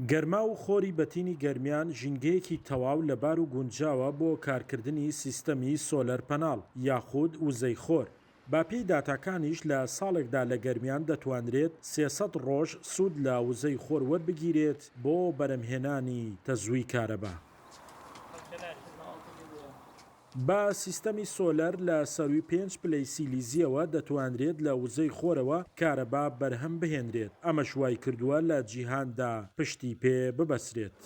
گەرما و خۆری بەتینی گەرمیان ژینگەیەکی تەواو لەبار و گونجاوە بۆ کارکردنی سیستەمی سۆلەر پەناڵ یاخود وزەی خۆر. بە پێی داتاکانیش لە ساڵێکدا لە گەرمیان دەتوانرێت 300 ڕۆژ سوود لە وزەی خۆر وەربگیرێت بۆ بەرەمهێنانی تەزووی کارەبا. بە سیستەمی سۆلەر لە سەرووی پێنج پلەی سیلیزییەوە دەتوانرێت لە وزەی خۆرەوە کارەبا بەرهەم بهێنرێت، ئەمەش وایکردووە لە جیهاندا پشتی پێ ببەسرێت.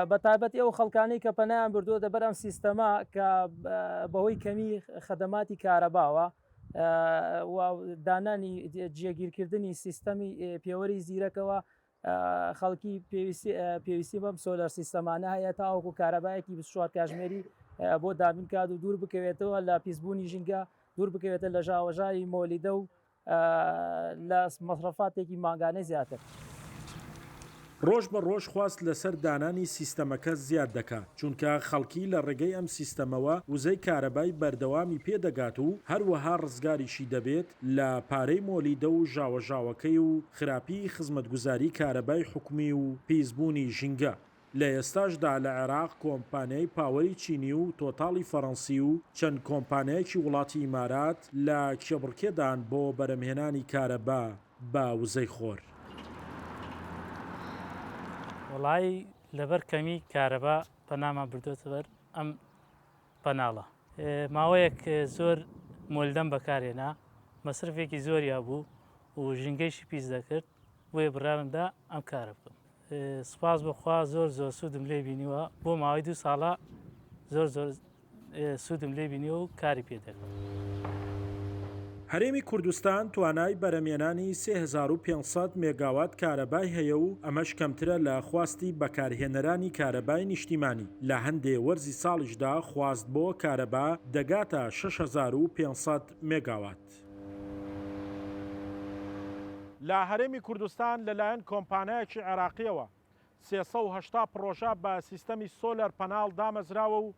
بە تایبەتی ئەو خەڵکانەی کە پەنایان بردووەتە بەر ئەم سیستەمە کە بەهۆی کەمی خەدەماتی کارەباوە و دانانی جێگیرکردنی سیستەمی پێوەری زیرەکەوە خەڵکی پێویستی بەم سۆلەر سیستەمانە هەیە تاوەکو کارەبایەکی 24 کاژمێری بۆ دابین کات و دوور بکەوێتەوە لە پیسبوونی ژینگە دوور بکەوێتە لە ژاوەژاوی مۆلیدە و لە مەسرەفاتێکی مانگانەی زیاتر. ڕۆژ بە ڕۆژ خواست لەسەر دانانی سیستەمەکە زیاد دەکات، چونکە خەڵکی لە ڕێگەی ئەم سیستەمەوە وزەی کارەبای بەردەوامی پێ دەگات و هەروەها ڕزگاریشی دەبێت لە پارەی مۆلیدە و ژاوەژاوەکەی و خراپیی خزمەتگوزاری کارەبای حکومی و پیسبوونی ژینگە. لە ئێستاشدا لە عێراق کۆمپانیای پاوەری چینی و تۆتاڵی فەرەنسی و چەند کۆمپانیایەکی وڵاتی ئیمارات لە کێبڕکێدان بۆ بەرەمهێنانی کارەبا بە وزەی خۆر. وەڵایی لەبەر کەمی کارەبا پەنامان بردۆتە بەر ئەم پەناڵە. ماوەیەک زۆر مۆلدەم بەکارهێنا، مەسرفێکی زۆری هەبوو و ژینگەیشی پیس دەکرد، بۆیە بڕیارم دا ئەم کارە بکەم. سوپاس بۆ خوا زۆر زۆر سوودم لێ بینیوە، بۆ ماوەی دوو ساڵە زۆر زۆر سوودم لێ بینیوە و کاری پێ دەکەم. هەرێمی کوردستان توانای بەرهەمهێنانی 3500 مێگاوات کارەبای هەیە و ئەمەش کەمترە لە خواستی بەکارهێنەرانی کارەبای نیشتیمانی، لە هەندێ وەرزی ساڵیشدا خواست بۆ کارەبا دەگاتە 6500 مێگاوات. لە هەرێمی کوردستان لەلایەن کۆمپانیایەکی عێراقییەوە 380 پڕۆژە بە سیستەمی سۆلەر پەناڵ دامەزراوە و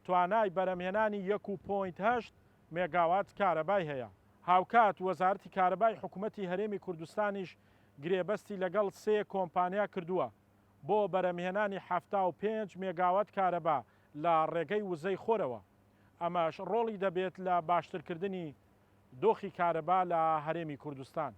توانای بەرهەمهێنانی یەک و پۆینت هەشت مێگاوات کارەبای هەیە. هاوکات وەزارەتی کارەبای حکومەتی هەرێمی کوردستانیش گرێبەستی لەگەڵ سێ کۆمپانیا کردووە بۆ بەرهەمهێنانی 75 مێگاوات کارەبا لە ڕێگەی وزەی خۆرەوە، ئەمەش ڕۆڵی دەبێت لە باشترکردنی دۆخی کارەبا لە هەرێمی کوردستان.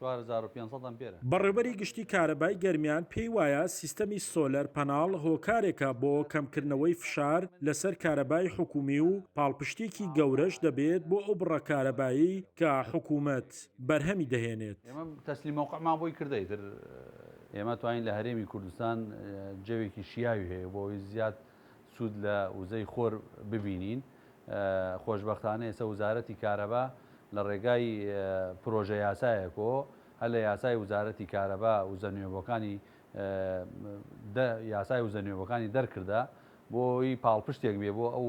4500 ئەمپێرە. بەڕێوبەری گشتی کارەبای گەرمیان پێی وایە سیستەمی سۆلەر پەناڵ هۆکارێکە بۆ کەمکردنەوەی فشار لەسەر کارەبای حکومی و پاڵپشتیەکی گەورەش دەبێت بۆ ئەو بڕە کارەبایەی کە حکومەت بەرهەمی دەهێنێت. ئێمە تەسلیم مەوقعمان بۆی کردە ئیتر ئێمە توانین لە هەرێمی کوردستان جەوێکی شیاوی هەیە بۆ ئەوەی زیاد سوود لە وزەی خۆر ببینین خۆشبەختانە ئێستا وزارەتی کارەبا لە ڕێگای پرۆژە یاسایەکۆ هەر لە یاسای وزارەتی کارەبا وزە نوێبووەکانی یاسای وزە نوێبووەکانی دەرکردە بۆ ئەوی پاڵپشتێک بێ بۆ ئەو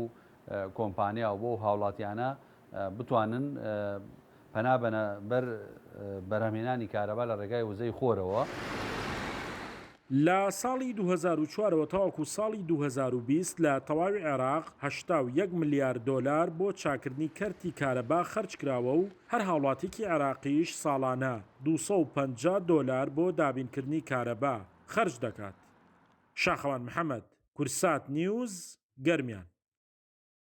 کۆمپانیا و بۆ هاوڵاتیانە بتوانن پەنا بەنە بەر بەرهەمهێنانی کارەبا لە ڕێگای وزەی خۆرەوە. لە ساڵی 2004 ەوە تاوەکو ساڵی 2020 لە تەواوی عێراق 81 ملیار دۆلار بۆ چاککردنی کەرتی کارەبا خەرجکراوە و هەر هاوڵاتیکی عێراقیش ساڵانە 250 دۆلار بۆ دابینکردنی کارەبا خەرج دەکات. شاخەوان محەمەد، کوردسات نیوز، گەرمیان.